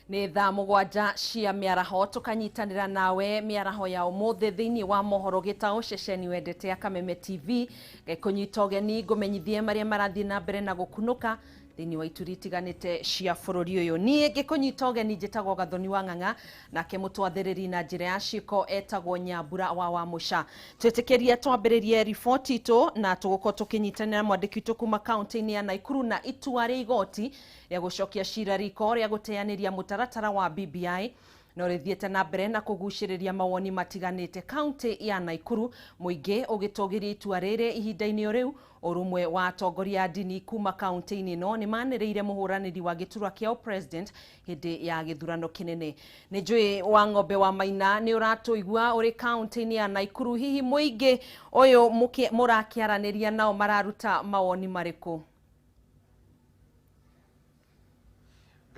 Nĩ thaa 7 cia mĩaraho tũkanyitanĩra nawe mĩaraho ya ũmũthĩ thĩinĩ wa mohoro gĩtaũ ceceni wendete ya Kameme TV. Ngĩkũnyita ũgeni ngũmenyithie marĩa marathiĩ na mbere na gũkunũka thĩinĩ wa ituri itiganĩte cia bũrũri ũyũ. Niĩ ngĩkũnyita ũgeni njĩtagwo Gathoni wa Ng'ang'a, nake mũtwathĩrĩri na njĩra ya ciĩko etagwo Nyambura wa Wamũca. Twĩtĩkĩrie twambĩrĩrie riboti itũ na tũgũkorwo tũkĩnyitanĩra mwandĩki witũ kuma kaunti-inĩ ya Naikuru na itua rĩa igoti rĩa gũcokia cira riko rĩa gũteanĩria mũtaratara wa BBI no rĩthiĩte na mbere na kũgucĩrĩria mawoni matiganĩte kaunti ya Naikuru, mũingĩ ũgĩtũgĩria itua rĩrĩ ihinda-inĩ o rĩu. Ũrũmwe wa atongoria a ndini kuma kaunti-inĩ ĩno nĩ manĩrĩire mũhũranĩri wa gĩturwa kĩa president hĩndĩ ya gĩthurano kĩnene. Nĩ njũĩ wa ng'ombe wa Maina nĩ ũratũigua ũrĩ kaunti-inĩ ya Naikuru, hihi mũingĩ ũyũ mũrakĩaranĩria nao mararuta mawoni marĩkũ?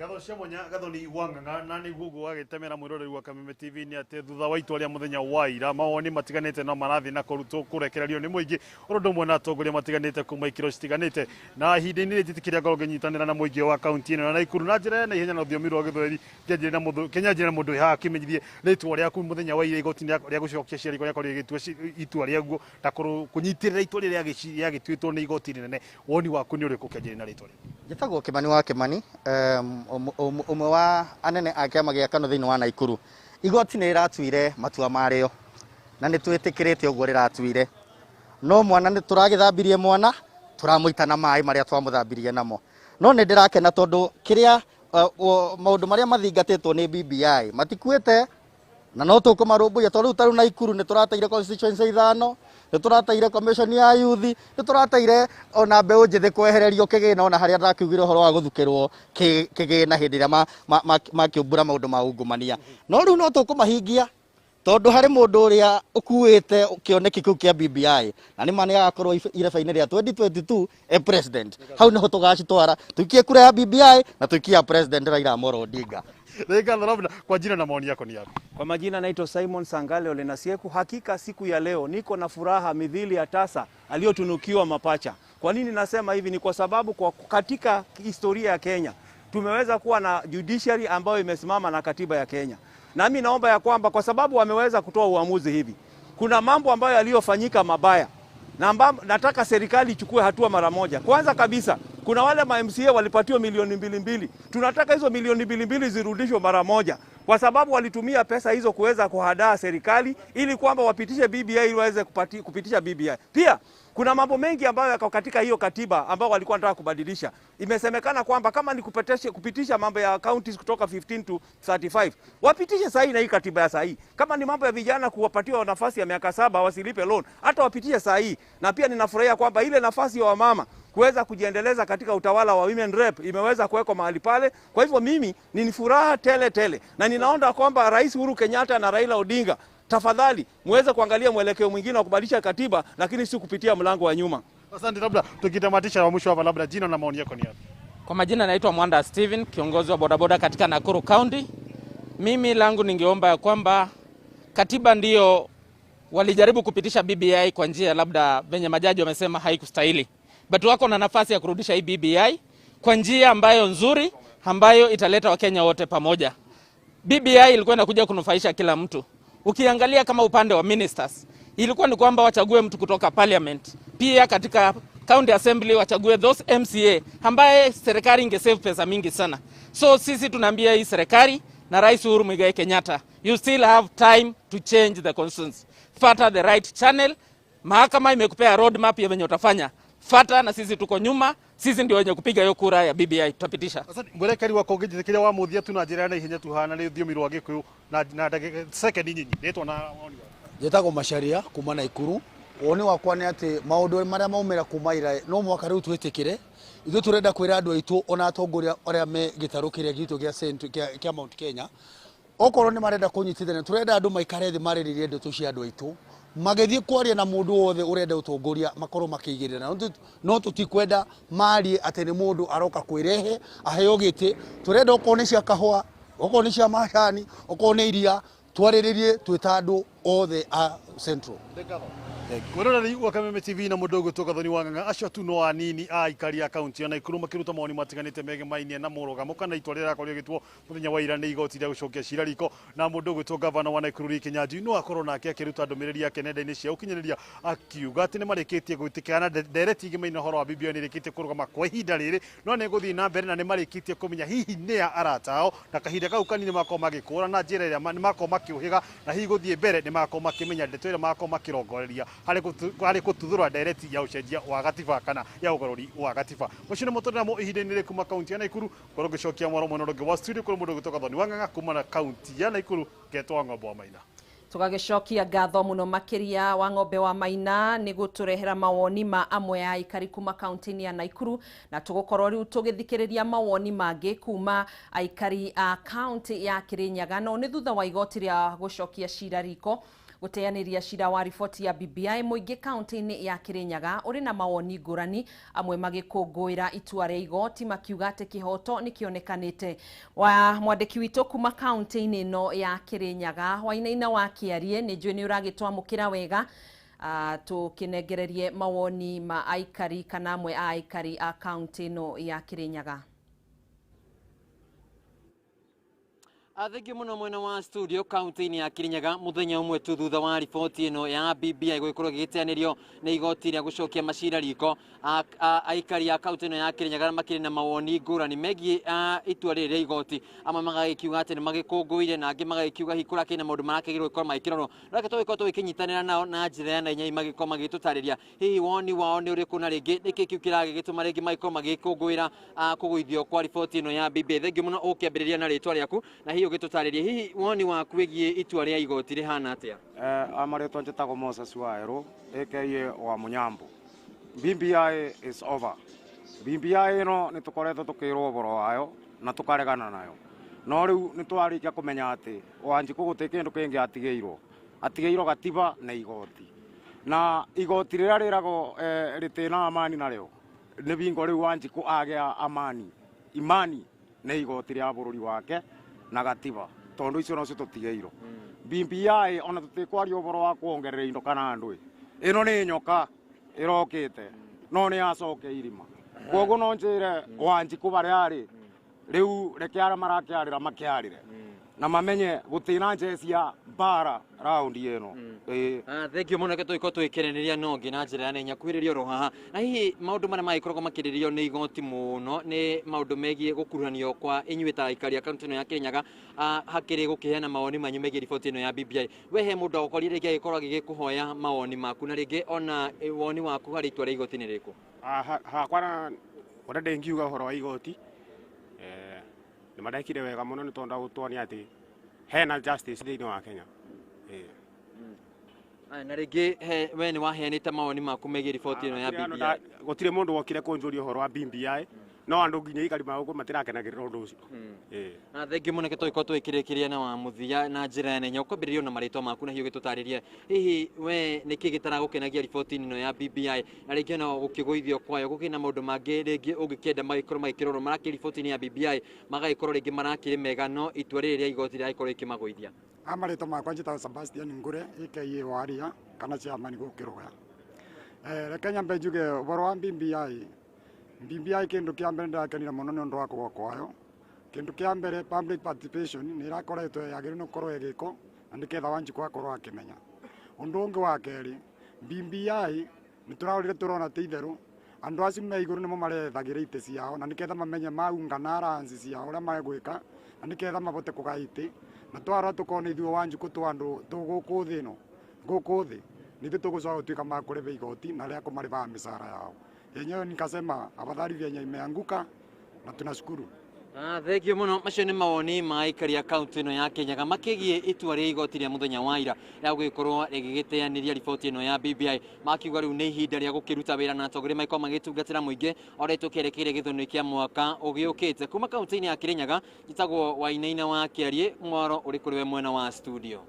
Ngatho cia mwanya Gathoni wa Ng'ang'a, na nĩguo ũguo wagĩtemera mwĩroreri wa Kameme TV nĩ atĩ thutha wa itua rĩa mũthenya wa ira mawoni matiganĩte no marathiĩ na kũrutwo kũrekererio nĩ mũingĩ ũndũ ũmwe na atongoria matiganĩte kuma ikĩro citiganĩte. Na ihinda-inĩ rĩrĩ njĩtĩkĩria ngorwo ngĩnyitanĩra na mũingĩ wa kaunti ĩno ya Naikuru na njĩra ya naihenya na rũthiomi rwa Gĩthweri. Kĩnyanjĩre na mũndũ wĩ haha akĩmenyithie rĩtwa rĩaku mũthenya wa ira igoti rĩa gũcokia cira riko rĩakorwo rĩgĩtua itua rĩaguo na kũnyitĩrĩra itua rĩrĩa rĩagĩtuĩtwo nĩ igoti rĩnene. Woni waku nĩ ũrĩkũ kĩanjĩre na rĩtwa rĩaku? Njĩtagwo Kimani wa Kimani, ũmwe wa anene a kĩama gĩa KANU thĩinĩ wa Naikuru. Igoti nĩ rĩratuire matua marĩo na nĩ twĩtĩkĩrĩte ũguo rĩratuire, no mwana nĩ tũragĩthambirie mwana tũramũita na maĩ marĩa twamũthambirie namo. No nĩ ndĩrakena tondũ kĩrĩa maũndũ marĩa mathingatĩtwo nĩ BBI matikuĩte na no tũkũmarũmbũiya, tondũ rĩu tarĩu Naikuru nĩ tũrateire constituency 5, nĩ tũrateire commission ya youth, nĩ tũrateire ona mbeũ njĩthĩ kwehererio kĩgĩna, ona harĩa ndakiugire ũhoro wa gũthukĩrwo kĩgĩna hĩndĩ ĩrĩa makĩũmbũra maũndũ ma ungumania. No rĩu no tũkũmahingia tondũ harĩ mũndũ ũrĩa ũkuĩte kĩoneki kĩu kĩa BBI na nĩ ma nĩ agakorwo ireba-inĩ rĩa 2022 e president. Hau nĩho tũgacitwara, tũikie kura ya BBI na tũikie ya president Raila Amolo Odinga. Kwa jina na maoni yako ni yapi? Kwa majina naitwa Simon Sangale Ole Nasieku. Hakika siku ya leo niko na furaha midhili ya tasa aliyotunukiwa mapacha. Kwa nini nasema hivi? Ni kwa sababu kwa katika historia ya Kenya tumeweza kuwa na judiciary ambayo imesimama na katiba ya Kenya. Na mimi naomba ya kwamba kwa sababu wameweza kutoa uamuzi hivi, kuna mambo ambayo yaliyofanyika mabaya na nataka serikali ichukue hatua mara moja. Kwanza kabisa kuna wale ma MCA walipatiwa milioni 2.2. Tunataka hizo milioni 2.2 zirudishwe mara moja, kwa sababu walitumia pesa hizo kuweza kuhadaa serikali ili kwamba wapitishe BBI ili waweze kupitisha BBI. Pia kuna mambo mengi ambayo yako katika hiyo katiba ambayo walikuwa wanataka kubadilisha. Imesemekana kwamba kama ni kupitisha mambo ya counties kutoka 15 to 35, wapitishe sahihi na hii katiba ya sahihi. Kama ni mambo ya vijana kuwapatiwa nafasi ya miaka 7 wasilipe loan, hata wapitishe sahihi. Na pia ninafurahia kwamba ile nafasi ya wamama kuweza kujiendeleza katika utawala wa women rep imeweza kuwekwa mahali pale. Kwa hivyo mimi ni furaha tele tele, na ninaona kwamba Rais Uhuru Kenyatta na Raila Odinga, tafadhali muweze kuangalia mwelekeo mwingine wa kubadilisha katiba, lakini si kupitia mlango wa nyuma. Asante. Labda tukitamatisha wa mwisho hapa, labda jina na maoni yako ni yapi? Kwa majina naitwa Mwanda Steven, kiongozi wa bodaboda katika Nakuru County. Mimi langu ningeomba ya kwamba katiba ndiyo walijaribu kupitisha BBI kwa njia labda venye majaji wamesema haikustahili. But wako na nafasi ya kurudisha hii BBI kwa njia ambayo nzuri, ambayo italeta Wakenya wote pamoja. BBI ilikuwa inakuja kunufaisha kila mtu. Ukiangalia kama upande wa ministers, ilikuwa ni kwamba wachague mtu kutoka parliament. Pia katika county assembly wachague those MCA ambaye serikali ingesave pesa mingi sana. So sisi tunaambia hii serikali na Rais Uhuru Muigai Kenyatta, you still have time to change the constitution. Fata the right channel. Mahakama imekupea roadmap ya venye utafanya. Fata na sisi tuko nyuma, sisi ndio wenye kupiga hiyo kura ya BBI tutapitisha. Asante. Mwerekeri wa kũngĩnjĩtĩkĩria wa mũthia tu na njĩra ya naihenya tu hana nĩ rũthiomi rwa Gĩkũyũ na ndagĩka second nyinyi. Rĩtwa na woni waku. Njĩtagwo Macharia kuma Naikuru. Woni wakwa nĩ atĩ maũndũ marĩa maumĩra kuma ira no mwaka rĩu twĩtĩkĩre. Ithuĩ tũrenda kwĩra andũ aitũ ona atongoria arĩa me gĩtarũ kĩrĩa gitũ gĩa kĩa Mount Kenya, okorwo nĩ marenda kũnyitithania, tũrenda andũ maikare thĩ marĩrĩrie ndeto cia andũ aitũ, magĩthiĩ kwaria na mũndũ wothe ũrenda ũtongoria makorwo makĩigĩrĩra. No tũtikwenda marie atĩ nĩ mũndũ aroka kwĩrehe aheo gĩtĩ. Tũrenda okorwo nĩ cia kahũa, okorwo nĩ cia macani, okorwo nĩ iria, twarĩrĩrie twĩ ta andũ othe a Central. Mwiroreri wa Kameme TV na mundu ũgwĩtwo Gathoni wa Ng'ang'a, acio tu no anini a aikari a kaunti ya Nakuru makĩruta mawoni matiganĩte megemainie na mũrũgamo kana itua rĩrĩa rĩrakorirwo rĩgĩtuo mũthenya wa ira nĩ igoti rĩa gũcokia cira riko. Na mũndũ ũgwĩtwo gavana wa Nakuru Lee Kinyanjui no akorwo nake akĩruta ndũmĩrĩri yake nenda-inĩ cia ũkinyanĩria, akiuga atĩ nĩ marĩkĩtie gwĩtĩkĩra na ndereti ĩgĩmaine ũhoro wa BBI nĩ ĩrĩkĩtie kũrũgama kwa ihinda rĩrĩ, no nĩ gũthiĩ na mbere na nĩ marĩkĩtie kũmenya hihi nĩa arata ao, na kahinda kau kanini makorwo magĩkũra na njĩra ĩrĩa nĩ makorwo makĩũhĩga, na hihi gũthiĩ mbere nĩ makorwo makĩmenya ndeto ĩrĩa makorwo makĩrongoreria harĩ gũtuthũra ndereti ya ũcenjia wa gatiba kana ya ũgarũri wa gatiba. Ũcio nĩ mũtũrĩre namo ihinda-inĩ rĩrĩ kuma kaunti ya Nakuru, korwo ngĩcokia mwaro mwena ũrĩa ũngĩ wa studio kũrĩ mũndũ ũgwĩtwo Gathoni wa Ng'ang'a kuma na kaunti ya Nakuru, ngetwo wa Ng'ombe wa Maina. Tũgagĩcokia ngatho mũno makĩria wa Ng'ombe wa Maina nĩ gũtũrehera mawoni ma amwe a aikari kuma kaunti-inĩ ya Nakuru, na tũgũkorwo rĩu tũgĩthikĩrĩria mawoni mangĩ kuma aikari a kaunti ya Kirinyaga. No nĩ thutha wa igoti rĩa gũcokia cira riko gũteanĩria cira wa riboti ya BBI, mũingĩ kaunti-inĩ ya Kirinyaga ũrĩ na mawoni ngũrani, amwe magĩkũngũĩra itua rĩa igoti makiuga atĩ kĩhoto nĩ kĩonekanĩte. Wa mwandĩki witũ kuma kaunti-inĩ ĩno ya Kirinyaga Wainaina wa Kĩarie, nĩ njũĩ nĩ ũragĩtwamũkĩra wega, tũkĩnengererie mawoni ma aikari kana amwe a aikari a kaunti ĩno ya Kirinyaga. Thengiũ mũno mwena wa studio kaunti-inĩ ya Kirinyaga mũthenya ũmwe tu thutha wa riboti ĩno ya BBI gũgĩkorwo ĩgĩteanĩrio nĩ igoti rĩa gũcokia macira riko, aikari a kaunti ĩno ya Kirinyaga makĩrĩ na mawoni ngũrani megiĩ itua rĩrĩ rĩa igoti. Amwe magagĩkiuga atĩ nĩ magĩkũngũĩire na angĩ magagĩkiuga hihi kũrakĩrĩ na maũndũ marakĩagĩrĩirwo gũkorwo magĩkĩrorwo. No reke tũgĩkorwo tũgĩkĩnyitanĩra nao na njĩra ya naihenya magĩkorwo magĩtũtarĩria hihi woni wao nĩ ũrĩkũ na rĩngĩ nĩkĩ kĩu kĩragĩgĩtũma rĩngĩ magĩkorwo magĩkũngũĩra kũgũithio kwa riboti ĩno ya BBI. Thengiũ mũno ũkĩambĩrĩria na rĩtwa rĩaku na hihi ũgĩtũtarĩria hihi woni waku wĩgiĩ itua rĩa igoti rĩhana atĩa? Amarĩtwa njĩtagwo Moses Waerũ aka wa Mũnyambo. BBI is over. BBI ĩno nĩ tũkoretwo tũkĩrwo ũhoro wayo na tũkaregana nayo, no rĩu nĩ twarĩkia kũmenya atĩ Wanjikũ gũtirĩ kĩndũ kĩngĩ atigĩirwo, atigĩirwo gatiba na igoti, na igoti rĩrĩa rĩragwo rĩtĩna amani narĩo nĩ bingo rĩu Wanjikũ agĩa amani imani nĩ igoti rĩa bũrũri wake na gatiba, tondu icio nocio tũtigĩirwo. BBI ona tũtikwaria ũhoro wa kuongerera indo kana andũ, ĩno nĩ nyoka ĩrokĩte no nĩ yacoke irima. Koguo no njĩre Wanjikũ barĩa arĩ rĩu reke arĩa marakĩarĩra makĩarĩre na mamenye gũtirĩ njeci ya mbara raundi ĩno. Thengiũ mũno, reke tũgĩkorwo tũgĩkenereria na ũngĩ na njĩra ya naihenya kuhĩrĩria oro haha. Na hihi maũndũ marĩa magĩkoragwo makĩrĩrĩrio nĩ igoti mũno nĩ maũndũ megiĩ gũkuruhanio kwa inyuĩ ta aikari a kaunti ĩno ya Kirinyaga, hakĩrĩ gũkĩheana mawoni manyu megiĩ riboti ĩno ya BBI. We he mũndũ agũkorire rĩngĩ agĩkorwo agĩgĩkũhoya mawoni maku na rĩngĩ ona woni waku harĩ itua rĩa igoti nĩ rĩrĩkũ? Hakwa ũrĩa ndĩngiuga ũhoro wa igoti, nĩ marekire wega mũno nĩ tondũ gũtuonia atĩ hena justice thĩinĩ wa Kenya. Na rĩngĩ we nĩ waheanĩte mawoni maku megiĩ riboti ĩno ya BBI? Gũtirĩ mũndũ wokire kũnjũria ũhoro wa BBI, no andũ nginya aikari ma gũkũ matirakenagĩrĩra ũndũ ũcio. Na thengiũ mũno, reke tũgĩkorwo tũgĩkĩrĩkĩria na wa mũthia na njĩra ya naihenya ũkwambĩrĩrio na marĩtwa maku na hihi ũgĩtũtarĩrie hihi we nĩkĩ gĩtaragũkenagia riboti-inĩ ĩno ya BBI, na rĩngĩ ona gũkĩgũithio kwayo gũkĩrĩ na maũndũ mangĩ rĩngĩ ũngĩkĩenda magĩkorwo magĩkĩrorwo marakĩrĩ riboti-inĩ ya BBI magagĩkorwo rĩngĩ marakĩrĩ mega, no itua rĩrĩ rĩa igoti rĩragĩkorwo rĩkĩmagũithia. Amarĩtwa makwa njĩtagwo Sebastian Ngure aka Waria kana chairman gũkĩrũga. Reke nyambe njuge ũhoro wa BBI. BBI kĩndũ kĩa mbere ndĩrakenire mũno nĩ ũndũ wa kũgwa kwayo. Kĩndũ kĩa mbere public participation nĩ ĩrakoretwo yagĩrĩirwo nĩ gũkorwo ĩgĩkwo na nĩketha Wanjikũ akorwo akĩmenya. Ũndũ ũngĩ wa kerĩ, BBI nĩ tũrarorire tũrona ti itherũ andũ acio me igũrũ nĩmo marethagĩra itĩ ciao na nĩketha mamenye maungana alliance ciao ũrĩa megwĩka na nĩketha mabote kũgaya itĩ, na twarora tũkona ithuĩ Wanjikũ tũ andũ tũ gũkũ thĩ ĩno gũkũ thĩ nĩ ithuĩ tũgũcoka gũtuĩka ma kũrĩha igoti na arĩa kũmarĩhaga mĩcara yao yenyewe. Nikasema afadhali vyenye imeanguka na tunashukuru. Thengiũ mũno. Macio nĩ mawoni ma aikari a kaunti ĩno ya Kirinyaga makĩgiĩ itua rĩa igoti rĩa mũthenya wa ira rĩa gũgĩkorwo rĩgĩgĩteanĩria riboti ĩno ya BBI. Makiuga rĩu nĩ ihinda rĩa gũkĩruta wĩra na atongoria magĩkorwo magĩtungatĩra mũingĩ o ũrĩa tũkĩerekeire gĩthurano kĩa mwaka ũgĩũkĩte. Kuma kaunti-inĩ ya Kirinyaga njĩtagwo Wainaina wa Kĩarie, mwaro ũrĩ kũrĩ we mwena wa studio.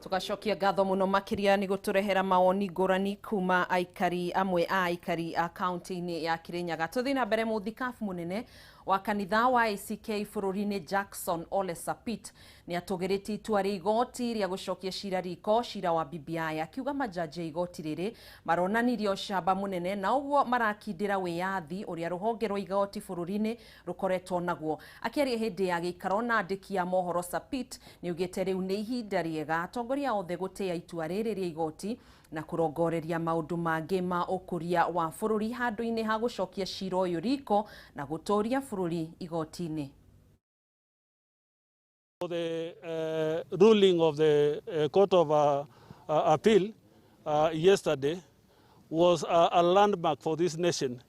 Tugacokia ngatho muno makiria ni guturehera mawoni ngurani kuma aikari amwe a aikari a kaunti-ini ya Kirinyaga. Tuthii na mbere, muthikabu munene wa kanitha wa ACK bũrũri-inĩ Jackson Ole Sapit nĩ atũgĩrĩtie itua rĩa igoti rĩa gũcokia cira riko cira wa BBI, akiuga majaji a igoti rĩrĩ maronanirie ũcamba mũnene na ũguo marakindĩra wĩyathi ũrĩa rũhonge rwa igoti bũrũri-inĩ rũkoretwo naguo. Akĩaria hĩndĩ ya gĩikaro na andĩki a mohoro, Sapit nĩ augĩte rĩu nĩ ihinda rĩega atongoria othe gũtĩa itua rĩrĩ rĩa igoti na kũrongoreria maũndũ mangĩ ma ũkũria wa bũrũri handũ-inĩ ha gũcokia cira ũyũ riko na gũtũria bũrũri igoti-inĩ. The ruling of the Court of Appeal yesterday was a landmark for this nation,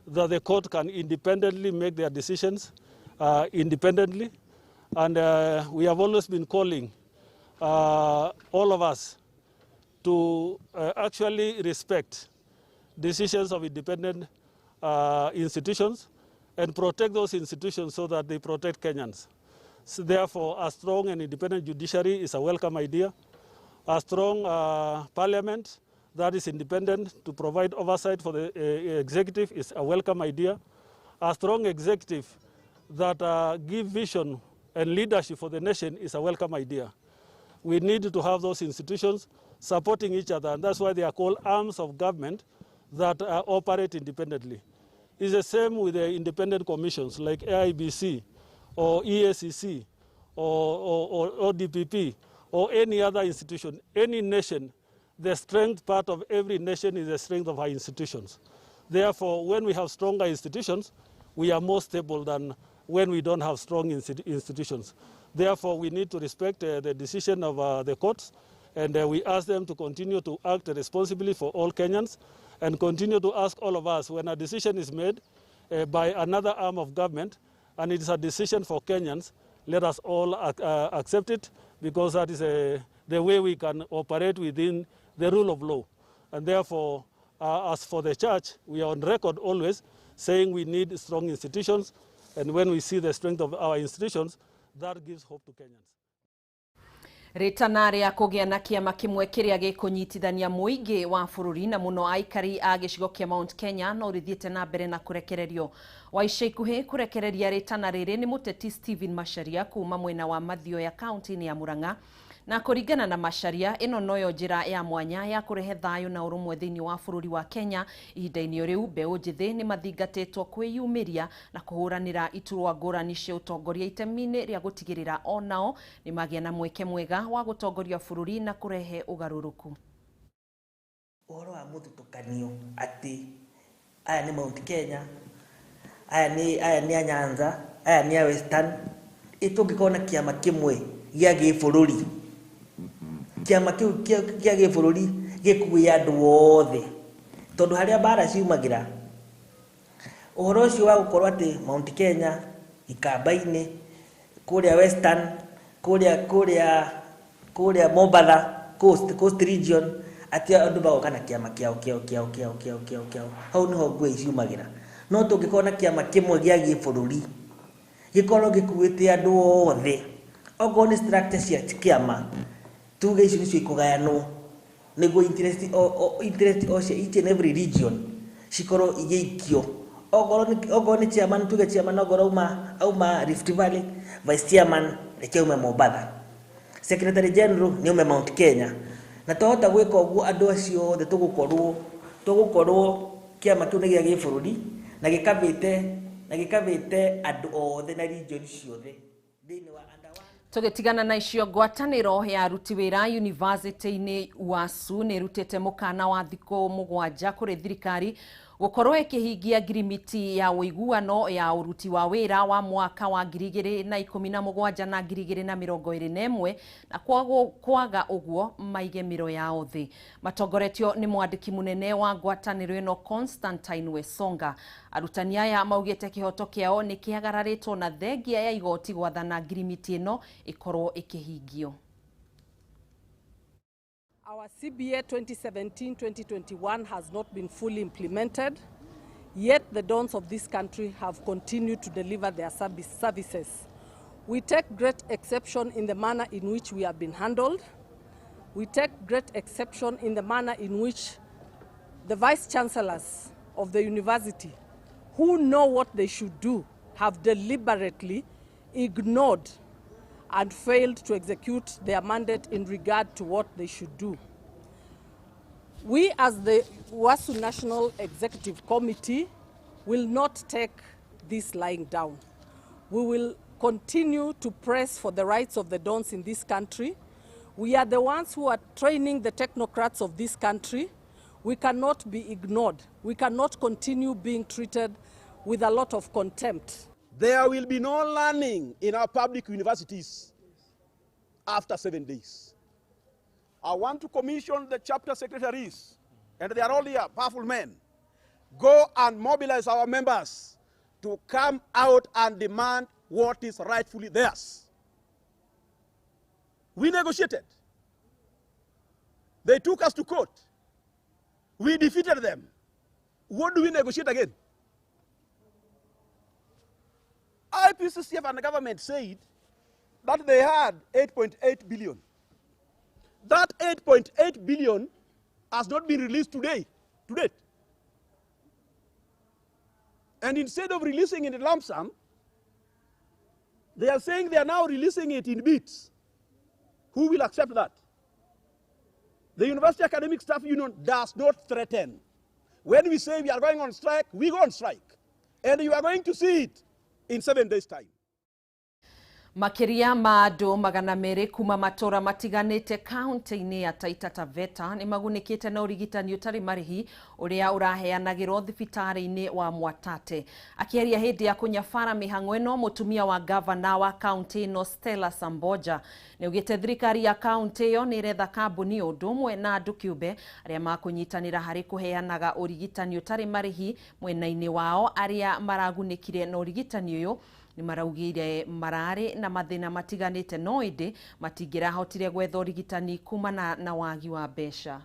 that the court can independently make their decisions independently. And we have always been calling all of us to actually respect decisions of independent institutions and protect those institutions so that they protect Kenyans. So therefore, a strong and independent judiciary is a welcome idea. A strong parliament that is independent to provide oversight for the executive is a welcome idea. A strong executive that give vision and leadership for the nation is a welcome idea. We need to have those institutions supporting each other, and that's why they are called arms of government that operate independently. It's the same with the independent commissions like AIBC or EACC or ODPP or any other institution. Any nation, the strength part of every nation is the strength of our institutions. Therefore, when we have stronger institutions, we are more stable than when we don't have strong institutions. Therefore, we need to respect the decision of the courts, and we ask them to continue to act responsibly for all Kenyans and continue to ask all of us when a decision is made by another arm of government and it is a decision for Kenyans, let us all accept it, because that is the way we can operate within the rule of law. And therefore, as for the church, we are on record always saying we need strong institutions, and when we see the strength of our institutions, that gives hope to Kenyans. Rĩtana rĩa kũgĩa na kĩama kĩmwe kĩrĩa gĩkũnyitithania mũingĩ wa bũrũri na mũno aikari a gĩcigo kĩa Mount Kenya no rĩthiĩte na mbere na kũrekererio. Wa ica ikuhĩ kũrekereria rĩtana rĩrĩ nĩ mũteti Stephen Macharia kuma mwena wa Mathioya kaunti-inĩ ya Murang'a. Na kũringana na Macharia, ĩno noyo njĩra ya mwanya ya kũrehe thayũ na ũrũmwe thĩinĩ wa bũrũri wa Kenya. Ihinda-inĩ rĩu mbeũ njĩthĩ nĩ mathingatĩtwo kwĩyumĩria na kũhũranĩra iturwa ngũrani cia ũtongoria itemi-inĩ rĩa gũtigĩrĩra onao nĩ magĩa na mweke mwega wa gũtongoria bũrũri na kũrehe ũgarũrũku. Ũhoro wa mũthutũkanio atĩ aya nĩ Mount Kenya, aya nĩ a Nyanza, aya nĩ a Western, ĩ tũngĩkorwo na kĩama kĩmwe gĩa gĩbũrũri, kĩama kĩu kĩa gĩbũrũri gĩkuĩe andũ othe, tondũ harĩa mbara ciumagĩra ũhoro ũcio wa gũkorwo atĩ Mount Kenya, Ikamba-inĩ, kũrĩa Western, kũrĩa Mombatha, Coast region, atĩ andũ magoka na kĩama kĩao kĩao kĩao kĩao kĩao kĩao kĩao, hau nĩho ngũĩ ciumagĩra. No tũngĩkorwo na kĩama kĩmwe gĩa gĩbũrũri gĩkorwo gĩkuĩte andũ othe, okorwo nĩ structure cia kĩama tuge icio nĩcio ikũgayanwo nĩguo interest o cia each and every region cikorwo igĩikio. Okorwo nĩ chairman, tuge chairman okorwo auma Rift Valley, vice chairman reke aume Mombatha, secretary general nĩ aume Mount Kenya. Na twahota gwĩka ũguo andũ acio othe tũgũkorwo kĩama kĩu nĩ gĩa gĩbũrũri na gĩkabĩte andũ othe na region ciothe thĩinĩ wa. Tũgĩtigana na icio, ngwatanĩro ya aruti wĩra yunivasĩtĩ-inĩ UASU nĩ ĩrutĩte mũkana wa thikũ 7 kũrĩ thirikari gũkorwo ĩkĩhingia ngirimiti ya ũiguano ya ũruti wa wĩra wa mwaka wa 2017 na 2021 na kwaga ũguo maige mĩro yao thĩ. Matongoretio nĩ mwandĩki mũnene wa ngwatanĩro ĩno Constantine Wesonga. Arutani aya maugĩte kĩhoto kĩao nĩ kĩagararĩtwo na thengia ya igoti gwathana ngirimiti ĩno ĩkorwo ĩkĩhingio. Our CBA 2017-2021 has not been fully implemented, yet the dons of this country have continued to deliver their services. We take great exception in the manner in which we have been handled. We take great exception in the manner in which the vice chancellors of the university, who know what they should do, have deliberately ignored and failed to execute their mandate in regard to what they should do. We as the UASU National Executive Committee will not take this lying down. We will continue to press for the rights of the dons in this country. We are the ones who are training the technocrats of this country. We cannot be ignored. We cannot continue being treated with a lot of contempt. There will be no learning in our public universities after 7 days. I want to commission the chapter secretaries, and they are all here, powerful men. Go and mobilize our members to come out and demand what is rightfully theirs. We negotiated. They took us to court. We defeated them. What do we negotiate again? IPCCF and the government said that they had 8.8 billion. That 8.8 billion has not been released today, to date. And instead of releasing it in lump sum, they are saying they are now releasing it in bits. Who will accept that? The University Academic Staff Union does not threaten. When we say we are going on strike, we go on strike. And you are going to see it in 7 days' time. Makiria ma andũ 200 kuma matũra matiganĩte kaunti-inĩ ya Taita Taveta nĩ magunĩkĩte na ũrigitani ũtarĩ marĩhi ũrĩa ũraheanagĩrwo thibitarĩ-inĩ wa Mwatate. Akĩaria hĩndĩ ya kũnyabara mĩhang'o ĩno, mũtumia wa gavana wa kaunti ĩno Stella Samboja nĩaugĩte thirikari ya kaunti ĩyo nĩ ĩretha kambuni ũndũ ũmwe na andũ kĩũmbe arĩa makũnyitanĩra harĩ kũheanaga ũrigitani ũtarĩ marĩhi mwena-inĩ wao. Arĩa maragunĩkire na ũrigitani ũyũ nĩ maraugire mararĩ na mathĩna matiganĩte no ĩndĩ matingĩrahotire gwetha ũrigitani kumana na wagi wa mbeca.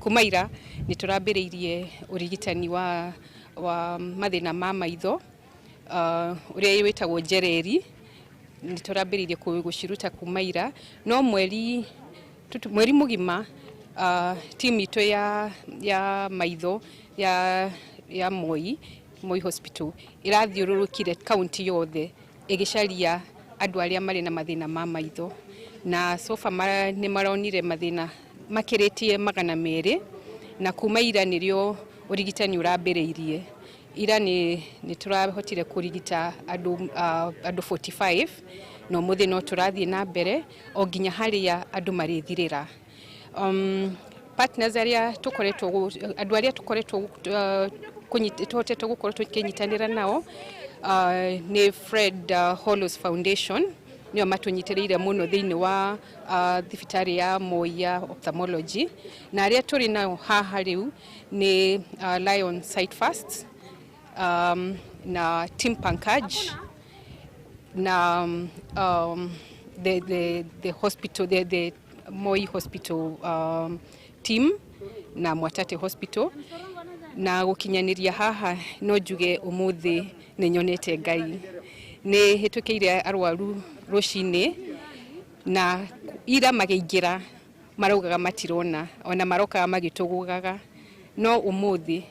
Kuma ira nĩ tũrambĩrĩirie ũrigitani wa mathĩna ma maitho ũrĩa wĩtagwo njereri. Nĩ tũrambĩrĩirie gũciruta kuma ira, no mweri mũgima timu itũ ya maitho ya Moi Hospital irathiũrũrũkire kaunti yothe ĩgĩcaria andũ arĩa marĩ na mathĩna ma maitho, na sofa nĩ maronire mathĩna makĩrĩtie 200, na kuma ira nĩrĩo ũrigitani ũrambĩrĩirie. Ira nĩ tũrahotire kũrigita andũ 45, na ũmũthĩ no tũrathiĩ na mbere o nginya harĩa andũ marĩthirĩra. Partners arĩa tũkoretwo andũ arĩa tũkoretwo tũhotete gũkorwo tũkĩnyitanĩra nao nĩ Fred Hollows Foundation, nĩo matũnyitĩrĩire mũno thĩinĩ wa thibitarĩ ya Moi ya ophthalmology, na arĩa tũrĩ nao haha rĩu nĩ Lion Sight First, na Tim Pankaj, na the hospital, the Moi Hospital team na Mwatate Hospital. Na gũkinyanĩria haha no njuge ũmũthĩ nĩ nyonete Ngai. Nĩ hĩtũkĩire arwaru rũcinĩ na ira magĩingĩra maraugaga matirona, ona marokaga magĩtũgũgaga, no ũmũthĩ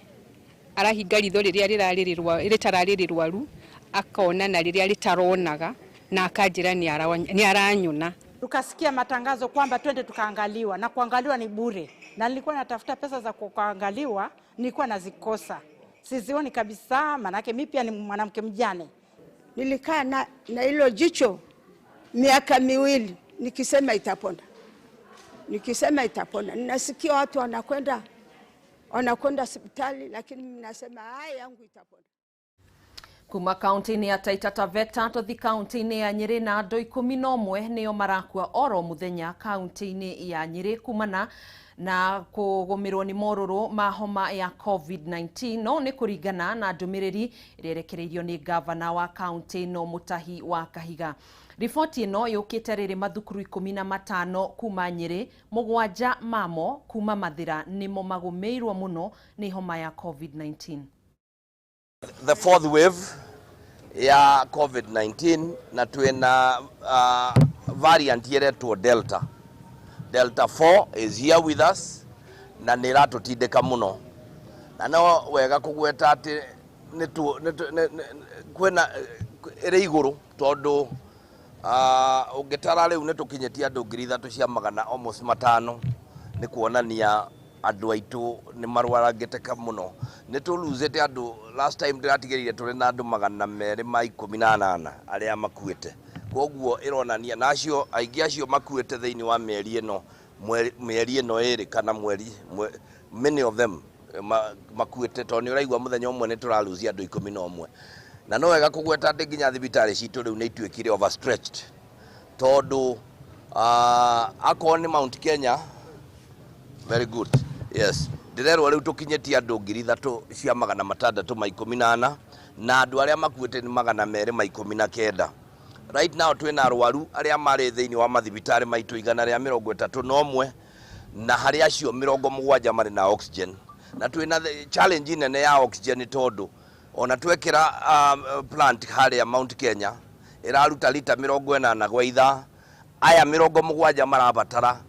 arahinga ritho rĩrĩa rĩtararĩ rĩrwaru akona na rĩrĩa rĩtaronaga, na akanjĩra nĩ aranyona. Tukasikia matangazo kwamba twende tukaangaliwa, na kuangaliwa ni bure, na nilikuwa natafuta pesa za kuangaliwa, nilikuwa nazikosa, sizioni kabisa, manake mimi pia ni mwanamke mjane. Nilikaa na hilo jicho miaka 2 nikisema itapona, nikisema itapona. Ninasikia watu wanakwenda hospitali, lakini mnasema haya yangu itapona. Kuma kaunti-inĩ ya Taita Taveta tũthi kaunti-inĩ ya Nyĩrĩ, na andũ 11 nĩo marakua oro mũthenya kaunti-inĩ ya Nyĩrĩ kumana na kũgũmĩrwo nĩ morũrũ ma homa ya COVID-19, no nĩ kũringana na ndũmĩrĩri ĩrĩa ĩrekereirio nĩ gavana wa kaunti ĩno Mutahi wa Kahiga. Riboti ĩno yũkĩte rĩrĩ mathukuru 15 kuma Nyĩrĩ, 7 mamo kuma Mathĩra nĩmo magũmĩirwo mũno nĩ homa ya COVID-19. The fourth wave ya COVID-19 na twina variant yeretwo Delta. Delta 4 is here with us na nä ĩratũtindĩka mũno, na no wega kũgweta atĩ kwĩna ĩrĩ igũrũ tondũ ũngĩtara rĩu nĩ tũkinyĩtie andũ 3,500 almost 500, nĩ kuonania andũ aitũ nĩ marwarangĩteka mũno. Nĩ tũluzĩte andũ, last time ndĩratigĩrĩire tũrĩ na andũ 218 arĩa makuĩte, koguo ĩronania na acio aingĩ acio makuĩte thĩinĩ wa mĩeri ĩno, mĩeri ĩno ĩrĩ kana mweri, many of them makuĩte tondũ nĩ ũraigua mũthenya ũmwe nĩ tũraluzia andũ 11. Na no wega kũgweta atĩ nginya thibitarĩ citũ rĩu nĩ ituĩkire overstretched tondũ akorwo nĩ Mount Kenya, very good, yes, ndĩrerwo rĩu tũkinyĩtie andũ 3,614 na andũ arĩa makuĩte nĩ 219. Right now twĩna arwaru arĩa marĩ thĩinĩ wa mathibitarĩ maitũ 131, na harĩ acio 70 marĩ na oxygen, na twĩna challenge nene ya oxygen tondũ ona twekĩra plant harĩa Mount Kenya ĩraruta lita 80 gwa ithaa, aya 70 marabatara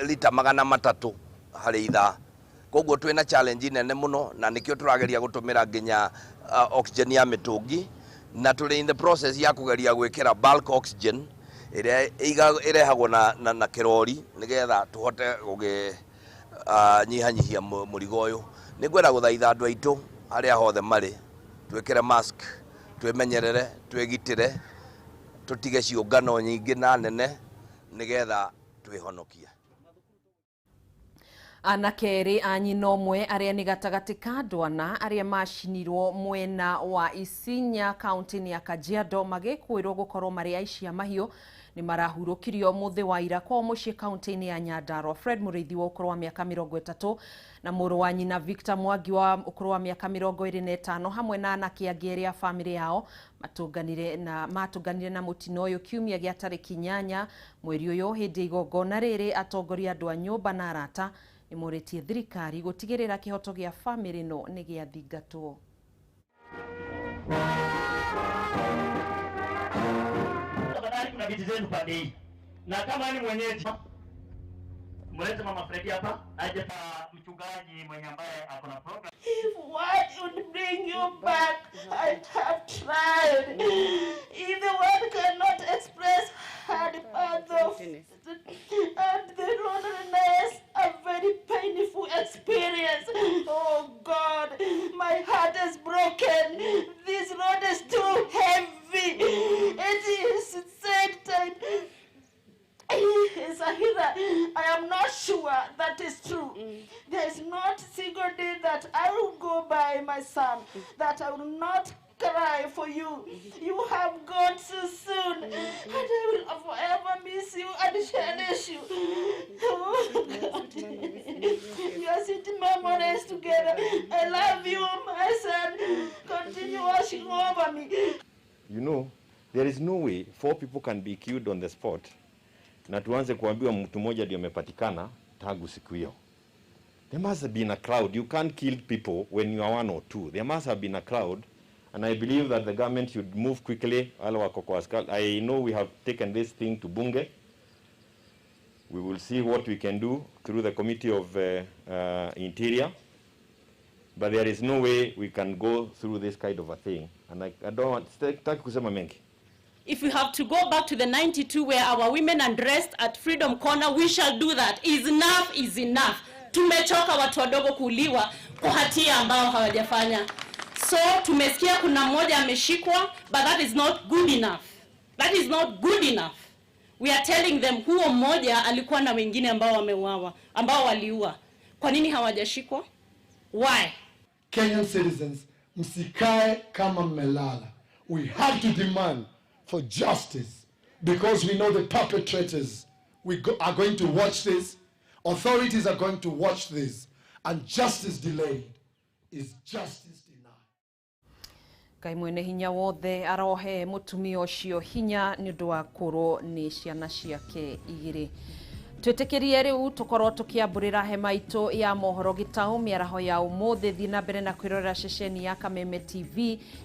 lita 300 harĩ ithaa. Koguo twĩna challenge nene mũno na nĩkĩo tũrageria gũtũmĩra nginya oxygen ya mĩtũngi, na tũrĩ in the process ya kũgeria gwĩkĩra bulk oxygen ĩrĩa ĩrehagwo na kĩrori nĩgetha tũhote gũgĩ nyihanyihia mũrigo ũyũ. Nĩngwenda gũthaitha andũ aitũ arĩa hothe marĩ twĩkĩre mask, twĩmenyerere, twĩgitĩre, tũtige ciũngano nyingĩ na nene nĩgetha twĩhonokie. Anake erĩ a nyina ũmwe arĩa nĩ gatagatĩ ka andũ ana arĩa macinirwo mwena wa Isinya kaunti-inĩ ya Kajiado magĩkũĩrwo gũkorwo marĩ aici a mahiũ nĩ marahurũkirio mũthĩ wa ira kwao mũciĩ kaunti-inĩ ya Nyandarua. Fred Mũrĩithi wa ũkũrũ wa mĩaka 30 na mũrũ wa nyina Victor Mwangi wa ũkũrũ wa mĩaka 25 hamwe na anake angĩ erĩ a bamĩrĩ yao matũnganire na mũtino ũyũ kiumia gĩa tarĩki 8 mweri ũyũ. Hĩndĩ ya igongona rĩrĩ atongoria andũ a nyũmba na arata nĩ morĩtie thirikari gũtigĩrĩra kĩhoto gĩa bamĩrĩ ĩno nĩ gĩathingatwo. Tafadhali kuna viti zenu pande hii, na kama ni mwenyeji mlete mama Fredi hapa aje pa mchungaji mwenye ambaye ako na program. If what would bring you back, I have tried. If the word cannot express the path of and the loneliness, a very painful experience. Oh God, my heart is broken. This road is too heavy. It is said that he is a healer. I am not sure that is true. There is not single day that I will go by my son, that I will not cry for you. You have gone too soon, and I will forever miss you and cherish you. Oh God. You are sweet memories together. I love you, my son. Continue watching over me. You know, there is no way 4 people can be killed on the spot na tuanze kuambiwa mtu mmoja ndio amepatikana tangu siku hiyo. There must have been a crowd. You can't kill people when you are 1 or 2. There must have been a crowd, and I believe that the government should move quickly. I know we have taken this thing to Bunge. We will see what we can do through the Committee of Interior. But there is no way we can go through this kind of a thing. And I don't want to kusema mengi. If we have to go back to the 92 where our women undressed at Freedom Corner, we shall do that. Enough is enough. Tumechoka watu wadogo kuuliwa kwa hatia ambao hawajafanya. So tumesikia kuna mmoja ameshikwa, but that is not good enough. That is not good enough. We are telling them huo mmoja alikuwa na wengine ambao wameuawa, ambao waliua. Kwa nini hawajashikwa? Why? Kenyan citizens, msikae kama mmelala. We have to demand for justice because we know the perpetrators are going to watch this. Authorities are going to watch this, and justice delayed is justice denied. Ngai mwene hinya wothe arohe mutumia ucio hinya ni undu wa kurwo ni ciana ciake igiri. Twĩtĩkĩrie rĩu tũkorwo tũkĩambũrĩra hema itũ ya mohoro gĩtaũ mĩaraho ya ũmũthĩ. Thiĩ na mbere na kwĩrorera ceceni ya Kameme TV,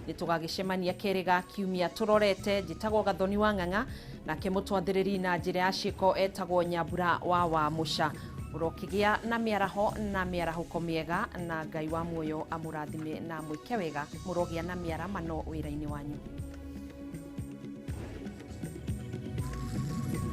nĩ tũgagĩcemania kerĩ ga kiumia tũrorete. Njĩtagwo Gathoni wa Ng'ang'a, nake mũtwathĩrĩri na njĩra ya ciĩko etagwo Nyambura wa Wamũca. Ũrokĩgĩa na mĩaraho na mĩarahũko mĩega, na Ngai wa muoyo amũrathime na mwĩke wega. Mũrogĩa na mĩaramano wĩra-inĩ wanyu.